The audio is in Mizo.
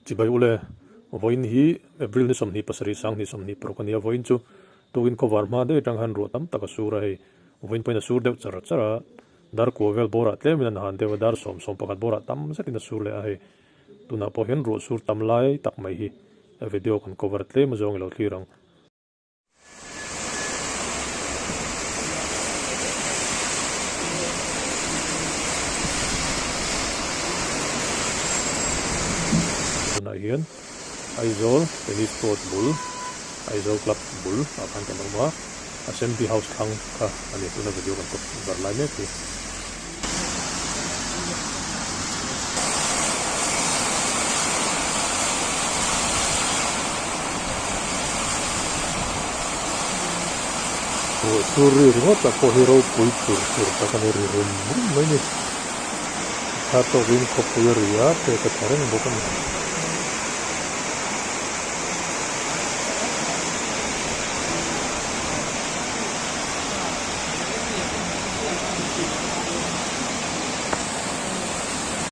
Chibai ule, vawiin hi April ni 27 2026 a ni a, vawiin chu tukin khawvar hma daih atang khan ruah tam tak a sur a hei, vawiin pawhin a sur deuh char char a, dar kua vel bawrah tlemin an han deuh a, dar sawm sawm pakhat bawrah tam zetin a sur leh a hei, tunah pawh hian ruah sur tam lai tak mai hi video kan cover tlem a zawng i lo thlir ang. Tunah hian Aizawl Tennis Court bul Aizawl Club bul ah khan kan awm a, Assembly House thlang kha a ni tuna video kan kawp bar lai mek hi. Ruah sur ri ringawt ah pawh hi ropui tur tur tak a ni ri rum rum mai a ni. Thla tawkin khawpui a ri a, pek a tha reng bawk a ni.